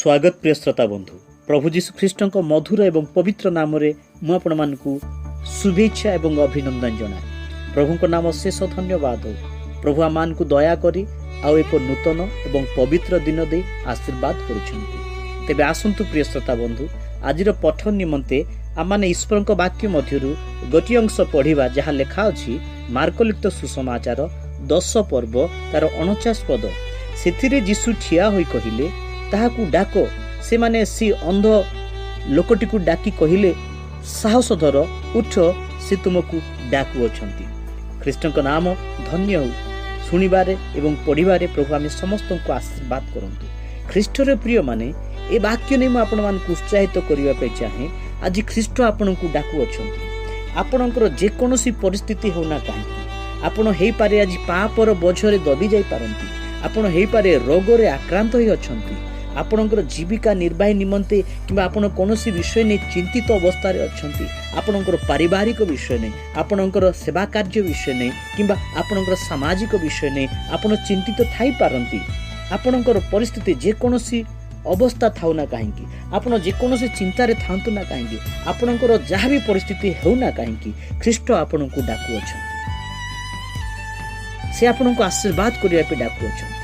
ସ୍ୱାଗତ ପ୍ରିୟ ଶ୍ରୋତା ବନ୍ଧୁ। ପ୍ରଭୁ ଯୀଶୁ ଖ୍ରୀଷ୍ଟଙ୍କ ମଧୁର ଏବଂ ପବିତ୍ର ନାମରେ ମୁଁ ଆପଣମାନଙ୍କୁ ଶୁଭେଚ୍ଛା ଏବଂ ଅଭିନନ୍ଦନ ଜଣାଏ। ପ୍ରଭୁଙ୍କ ନାମ ଅଶେଷ ଧନ୍ୟବାଦ ହଉ। ପ୍ରଭୁ ଆମମାନଙ୍କୁ ଦୟାକରି ଆଉ ଏକ ନୂତନ ଏବଂ ପବିତ୍ର ଦିନ ଦେଇ ଆଶୀର୍ବାଦ କରୁଛନ୍ତି। ତେବେ ଆସନ୍ତୁ ପ୍ରିୟ ଶ୍ରୋତା ବନ୍ଧୁ, ଆଜିର ପଠନ ନିମନ୍ତେ ଆମମାନେ ଈଶ୍ୱରଙ୍କ ବାକ୍ୟ ମଧ୍ୟରୁ ଗୋଟିଏ ଅଂଶ ପଢ଼ିବା, ଯାହା ଲେଖା ଅଛି ମାର୍କଲିଖିତ ସୁସମାଚାର 10 ପର୍ବ ତାର 49 ପଦ। ସେଥିରେ ଯୀଶୁ ଠିଆ ହୋଇ କହିଲେ, "ତାହାକୁ ଡାକ।" ସେମାନେ ସେ ଅନ୍ଧ ଲୋକଟିକୁ ଡାକି କହିଲେ, "ସାହସ ଧର, ଉଠ, ସେ ତୁମକୁ ଡାକୁଅଛନ୍ତି।" ଖ୍ରୀଷ୍ଟଙ୍କ ନାମ ଧନ୍ୟ ହେଉ। ଶୁଣିବାରେ ଏବଂ ପଢ଼ିବାରେ ପ୍ରଭୁ ଆମେ ସମସ୍ତଙ୍କୁ ଆଶୀର୍ବାଦ କରନ୍ତୁ। ଖ୍ରୀଷ୍ଟର ପ୍ରିୟମାନେ, ଏ ବାକ୍ୟ ନେଇ ମୁଁ ଆପଣମାନଙ୍କୁ ଉତ୍ସାହିତ କରିବା ପାଇଁ ଚାହେଁ। ଆଜି ଖ୍ରୀଷ୍ଟ ଆପଣଙ୍କୁ ଡାକୁଅଛନ୍ତି। ଆପଣଙ୍କର ଯେକୌଣସି ପରିସ୍ଥିତି ହେଉନା କାହିଁକି, ଆପଣ ହେଇପାରେ ଆଜି ପାପର ବୋଝରେ ଦବି ଯାଇପାରନ୍ତି, ଆପଣ ହେଇପାରେ ରୋଗରେ ଆକ୍ରାନ୍ତ ହୋଇ ଅଛନ୍ତି, ଆପଣଙ୍କର ଜୀବିକା ନିର୍ବାହୀ ନିମନ୍ତେ କିମ୍ବା ଆପଣ କୌଣସି ବିଷୟ ନେଇ ଚିନ୍ତିତ ଅବସ୍ଥାରେ ଅଛନ୍ତି, ଆପଣଙ୍କର ପାରିବାରିକ ବିଷୟ ନେଇ, ଆପଣଙ୍କର ସେବା କାର୍ଯ୍ୟ ବିଷୟ ନେଇ କିମ୍ବା ଆପଣଙ୍କର ସାମାଜିକ ବିଷୟ ନେଇ ଆପଣ ଚିନ୍ତିତ ଥାଇପାରନ୍ତି। ଆପଣଙ୍କର ପରିସ୍ଥିତି ଯେକୌଣସି ଅବସ୍ଥା ଥାଉ ନା କାହିଁକି, ଆପଣ ଯେକୌଣସି ଚିନ୍ତାରେ ଥାଆନ୍ତୁ ନା କାହିଁକି, ଆପଣଙ୍କର ଯାହା ବି ପରିସ୍ଥିତି ହେଉନା କାହିଁକି, ଖ୍ରୀଷ୍ଟ ଆପଣଙ୍କୁ ଡାକୁଅଛନ୍ତି। ସେ ଆପଣଙ୍କୁ ଆଶୀର୍ବାଦ କରିବା ପାଇଁ ଡାକୁଅଛନ୍ତି।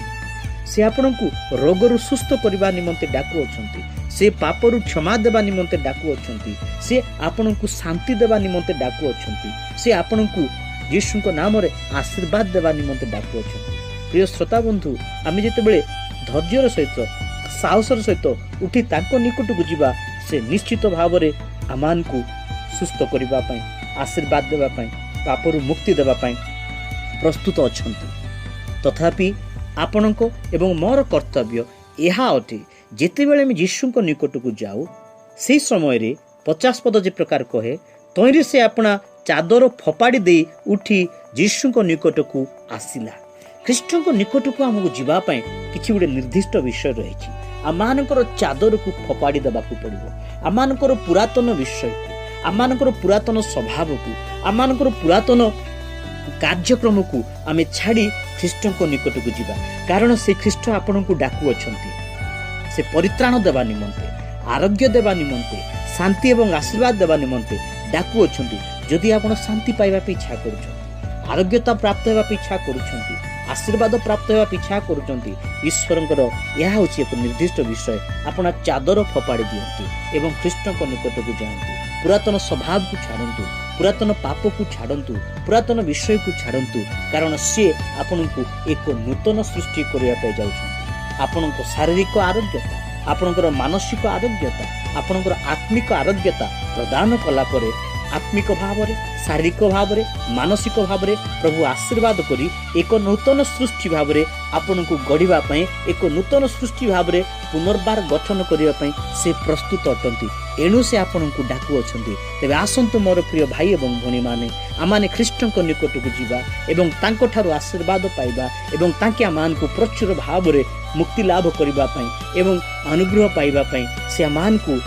ସେ ଆପଣଙ୍କୁ ରୋଗରୁ ସୁସ୍ଥ କରିବା ନିମନ୍ତେ ଡାକୁଅଛନ୍ତି। ସେ ପାପରୁ କ୍ଷମା ଦେବା ନିମନ୍ତେ ଡାକୁଅଛନ୍ତି। ସେ ଆପଣଙ୍କୁ ଶାନ୍ତି ଦେବା ନିମନ୍ତେ ଡାକୁଅଛନ୍ତି। ସେ ଆପଣଙ୍କୁ ଯୀଶୁଙ୍କ ନାମରେ ଆଶୀର୍ବାଦ ଦେବା ନିମନ୍ତେ ଡାକୁଅଛନ୍ତି। ପ୍ରିୟ ଶ୍ରୋତା ବନ୍ଧୁ, ଆମେ ଯେତେବେଳେ ଧୈର୍ଯ୍ୟର ସହିତ, ସାହସର ସହିତ ଉଠି ତାଙ୍କ ନିକଟକୁ ଯିବା, ସେ ନିଶ୍ଚିତ ଭାବରେ ଆମମାନଙ୍କୁ ସୁସ୍ଥ କରିବା ପାଇଁ, ଆଶୀର୍ବାଦ ଦେବା ପାଇଁ, ପାପରୁ ମୁକ୍ତି ଦେବା ପାଇଁ ପ୍ରସ୍ତୁତ ଅଛନ୍ତି। ତଥାପି ଆପଣଙ୍କ ଏବଂ ମୋର କର୍ତ୍ତବ୍ୟ ଏହା ଅଟେ, ଯେତେବେଳେ ଆମେ ଯୀଶୁଙ୍କ ନିକଟକୁ ଯାଉ, ସେହି ସମୟରେ 50 ପଦ ଯେ ପ୍ରକାର କହେ, ତହିଁରେ ସେ ଆପଣା ଚାଦର ଫୋପାଡ଼ି ଦେଇ ଉଠି ଯୀଶୁଙ୍କ ନିକଟକୁ ଆସିଲା। ଖ୍ରୀଷ୍ଟଙ୍କ ନିକଟକୁ ଆମକୁ ଯିବା ପାଇଁ କିଛି ଗୋଟେ ନିର୍ଦ୍ଦିଷ୍ଟ ବିଷୟ ରହିଛି। ଆମମାନଙ୍କର ଚାଦରକୁ ଫୋପାଡ଼ି ଦେବାକୁ ପଡ଼ିବ। ଆମମାନଙ୍କର ପୁରାତନ ବିଷୟକୁ, ଆମମାନଙ୍କର ପୁରାତନ ସ୍ୱଭାବକୁ, ଆମମାନଙ୍କର ପୁରାତନ କାର୍ଯ୍ୟକ୍ରମକୁ ଆମେ ଛାଡ଼ି ଖ୍ରୀଷ୍ଟଙ୍କ ନିକଟକୁ ଯିବା, କାରଣ ସେ ଖ୍ରୀଷ୍ଟ ଆପଣଙ୍କୁ ଡାକୁଅଛନ୍ତି। ସେ ପରିତ୍ରାଣ ଦେବା ନିମନ୍ତେ, ଆରୋଗ୍ୟ ଦେବା ନିମନ୍ତେ, ଶାନ୍ତି ଏବଂ ଆଶୀର୍ବାଦ ଦେବା ନିମନ୍ତେ ଡାକୁଅଛନ୍ତି। ଯଦି ଆପଣ ଶାନ୍ତି ପାଇବା ପାଇଁ ଇଚ୍ଛା କରୁଛନ୍ତି, ଆରୋଗ୍ୟତା ପ୍ରାପ୍ତ ହେବା ପାଇଁ ଇଚ୍ଛା କରୁଛନ୍ତି, ଆଶୀର୍ବାଦ ପ୍ରାପ୍ତ ହେବା ପାଇଁ ଇଚ୍ଛା କରୁଛନ୍ତି, ଈଶ୍ୱରଙ୍କର ଏହା ହେଉଛି ଏକ ନିର୍ଦ୍ଦିଷ୍ଟ ବିଷୟ। ଆପଣ ଚାଦର ଫୋପାଡ଼ି ଦିଅନ୍ତୁ ଏବଂ ଖ୍ରୀଷ୍ଟଙ୍କ ନିକଟକୁ ଯାଆନ୍ତୁ। ପୁରାତନ ସ୍ୱଭାବକୁ ଛାଡ଼ନ୍ତୁ, ପୁରାତନ ପାପକୁ ଛାଡ଼ନ୍ତୁ, ପୁରାତନ ବିଷୟକୁ ଛାଡ଼ନ୍ତୁ, କାରଣ ସିଏ ଆପଣଙ୍କୁ ଏକ ନୂତନ ସୃଷ୍ଟି କରିବା ପାଇଁ ଯାଉଛନ୍ତି। ଆପଣଙ୍କ ଶାରୀରିକ ଆରୋଗ୍ୟତା, ଆପଣଙ୍କର ମାନସିକ ଆରୋଗ୍ୟତା, ଆପଣଙ୍କର ଆତ୍ମିକ ଆରୋଗ୍ୟତା ପ୍ରଦାନ କଲା ପରେ ଆତ୍ମିକ ଭାବରେ, ଶାରୀରିକ ଭାବରେ, ମାନସିକ ଭାବରେ ପ୍ରଭୁ ଆଶୀର୍ବାଦ କରି ଏକ ନୂତନ ସୃଷ୍ଟି ଭାବରେ ଆପଣଙ୍କୁ ଗଢ଼ିବା ପାଇଁ, ଏକ ନୂତନ ସୃଷ୍ଟି ଭାବରେ ପୁନର୍ବାର ଗଠନ କରିବା ପାଇଁ ସେ ପ୍ରସ୍ତୁତ ଅଟନ୍ତି। ଏଣୁ ସେ ଆପଣଙ୍କୁ ଡାକୁଅଛନ୍ତି। ତେବେ ଆସନ୍ତୁ ମୋର ପ୍ରିୟ ଭାଇ ଏବଂ ଭଉଣୀମାନେ, ଆମମାନେ ଖ୍ରୀଷ୍ଟଙ୍କ ନିକଟକୁ ଯିବା ଏବଂ ତାଙ୍କଠାରୁ ଆଶୀର୍ବାଦ ପାଇବା ଏବଂ ତାଙ୍କେ ଆମମାନଙ୍କୁ ପ୍ରଚୁର ଭାବରେ ମୁକ୍ତି ଲାଭ କରିବା ପାଇଁ ଏବଂ ଅନୁଗ୍ରହ ପାଇବା ପାଇଁ ସେ ଆମମାନଙ୍କୁ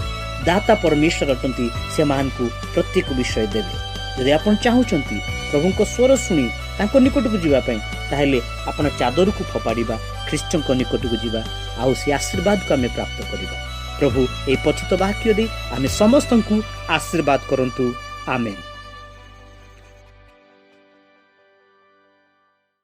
ଦାତା ପରମେଶ୍ୱର ଅଟନ୍ତି। ସେ ଆମମାନଙ୍କୁ ପ୍ରତ୍ୟେକ ବିଷୟ ଦେବେ। ଯଦି ଆପଣ ଚାହୁଁଛନ୍ତି ପ୍ରଭୁଙ୍କ ସ୍ୱର ଶୁଣି ତାଙ୍କ ନିକଟକୁ ଯିବା ପାଇଁ, ତାହେଲେ ଆପଣ ଚାଦରକୁ ଫୋପାଡ଼ିବା, ଖ୍ରୀଷ୍ଟଙ୍କ ନିକଟକୁ ଯିବା ଆଉ ସେ ଆଶୀର୍ବାଦକୁ ଆମେ ପ୍ରାପ୍ତ କରିବା। ପ୍ରଭୁ ଏହି ପଠିତ ବାକ୍ୟ ଦେଇ ଆମେ ସମସ୍ତଙ୍କୁ ଆଶୀର୍ବାଦ କରନ୍ତୁ। ଆମେନ୍।